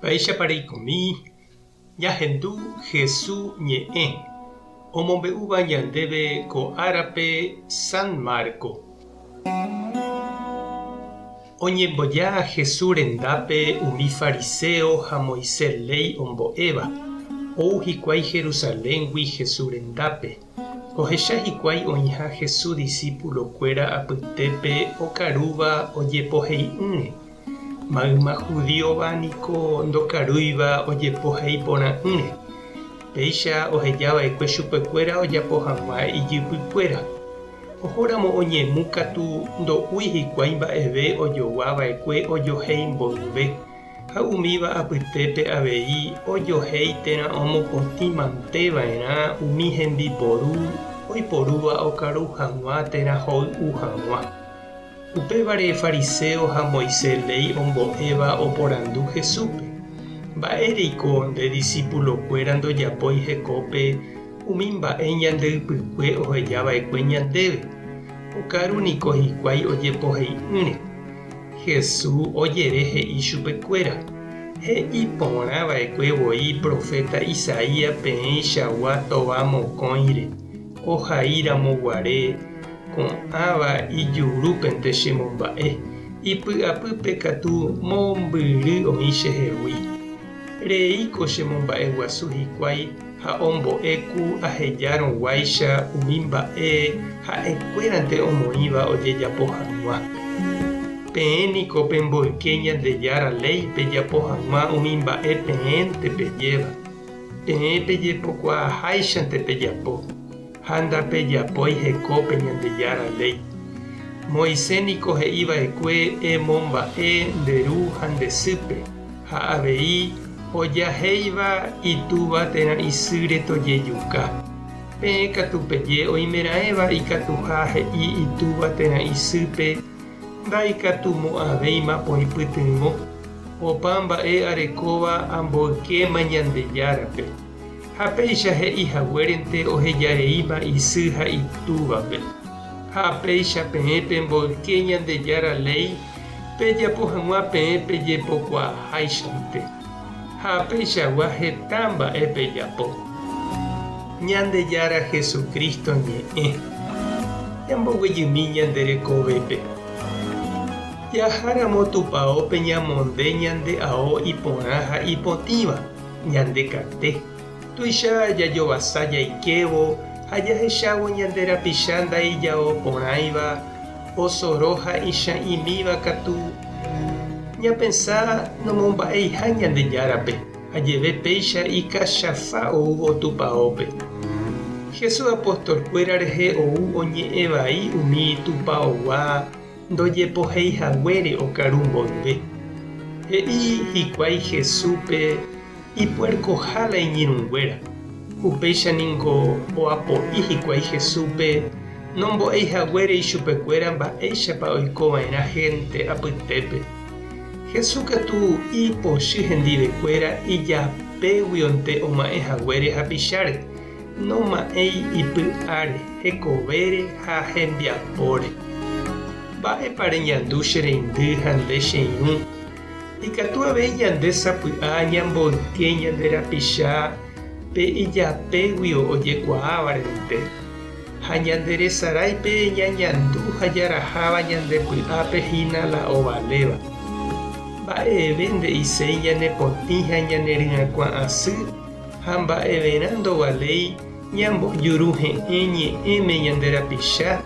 Mba'éichapa reikomi ñahendu Hesu ñe'ẽ omombe'úva ñandéve ko árape San Marco. Oñemboja Hesu rendápe umi fariséo ha Moisés léi ombo'éva, ou hikuái Jerusaléngui Hesu rendápe. Ohecha hikuái oĩha Hesu disípulokuéra apytépe okarúva ojepohei'ỹre. Mayma judíova niko ndokarúiva ojepohei porã'ỹre. Péicha oheja va'ekue chupekuéra ojapo hag̃ua ijypykuéra. Ohóramo oñemu katu ndo'úi hikuái mba'eve ojogua va'ekue ojohéi mboyve, ha umíva apytépe avei ojohéi térã omopotĩ mante va'erã umi hembiporu oiporúva okaru hag̃ua térã hoy'u hag̃ua. Upévare fariséo ha Moisés léi ombo'éva oporandu Jesúspe, Mba'éreiko nde disipulokuéra ndojapói hekópe umi mba'e ñande ypykue oheja va'ekue ñandéve? Okaru niko hikuái ojepohei'ỹre. Jesús ojere he'i chupekuéra, He'i porã va'ekue voi proféta Isaías peẽichagua tova mokõire, ohai ramo guare, Ko'ãva ijurúpente chemomba'e, ipy'apýpe katu mombyry oĩ chehegui. Reíko chemomba'eguasu hikuái ha ombo'e ku ahejárõ guáicha umi mba'e ha'ekuérante omoĩva ojejapo hag̃ua. Peẽ niko pemboyke Ñandejára léi pejapo hag̃ua umi mba'e peẽnte pejéva. Peẽ pejepokuaaháichante pejapo. Ha ndapejapói hekópe Ñandejára léi. Moisés niko he'i va'ekue emomba'e nde ru ha nde sýpe, ha avei ojahéiva itúva térã isýre tojejuka. Peẽ katu peje oimeraẽva ikatuha he'i itúva térã isýpe ndaikatumo'ãvéima poipytyvõ, opa mba'e arekóva amboykéma Ñandejárape. Ha péicha he'i haguérente ohejareíma isy ha itúvape. Ha péicha peẽ pemboyke Ñandejára léi pejapo hag̃ua peẽ pejepokuaaháichante. Ha peichagua heta mba'e pejapo. Ñandejára Jesucristo ñe'ẽ. Ñamboguejymi ñande rekovépe. Jaháramo tupaópe ñamonde ñande ao iporã ha ipotĩva. Ñande kate, tuicha jajovasa jaikévo ha jahechávo ñande rapicha ndaijao porãiva, osoro ha icha'ĩmíva katu, ñapensa nomomba'eiha Ñandejárape, ajeve péicha ikachafa oúvo tupaópe. Jesús apostolkuéra rehe ou oñe'ẽ vai umi tupaogua ndojepohéi haguére okaru mboyve. He'i hikuái Jesúspe ipuerkoha la iñirũnguéra. Upéicha ningo oapo'i hikuái Jesúspe nombo'éi haguére ichupekuéra mba'éichapa oiko va'erã hénte apytépe. Jesús katu ipochy hendivekuéra ijapéguionte oma'ẽ haguére hapicháre. Noma'ẽi ipy'áre, hekovére ha hembiapóre. Mba'épa reñandu che reindy ha nde che irũ? Ikatu avei ñande sapy'a ñamboyke ñande rapicha pe ijapéguio ojekuaávarente, ha ñande resarái pe ñañandu ha jaraháva ñande py'ápe hína la ovaléva. Mba'eve nde'iséi ñane potĩ ha ñane ryakuã asy Ha mba'everã ndovaléi ñambojuruhe'ẽ ñe'ẽme ñande rapicha,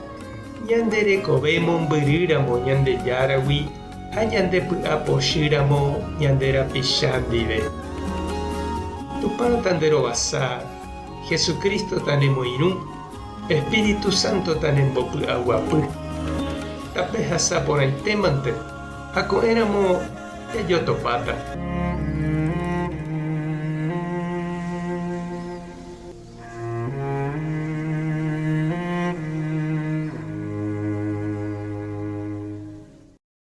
ñande rekove mombyrýramo Ñandejáragui ha ñande py'a pochýramo ñande rapicha ndive. Tupã tanderovasa, Jesucristo tanemoirũ, Espíritu Santo tanembopy'aguapy. Tapehasa porãitémante ha ko'ẽramo jajotopáta.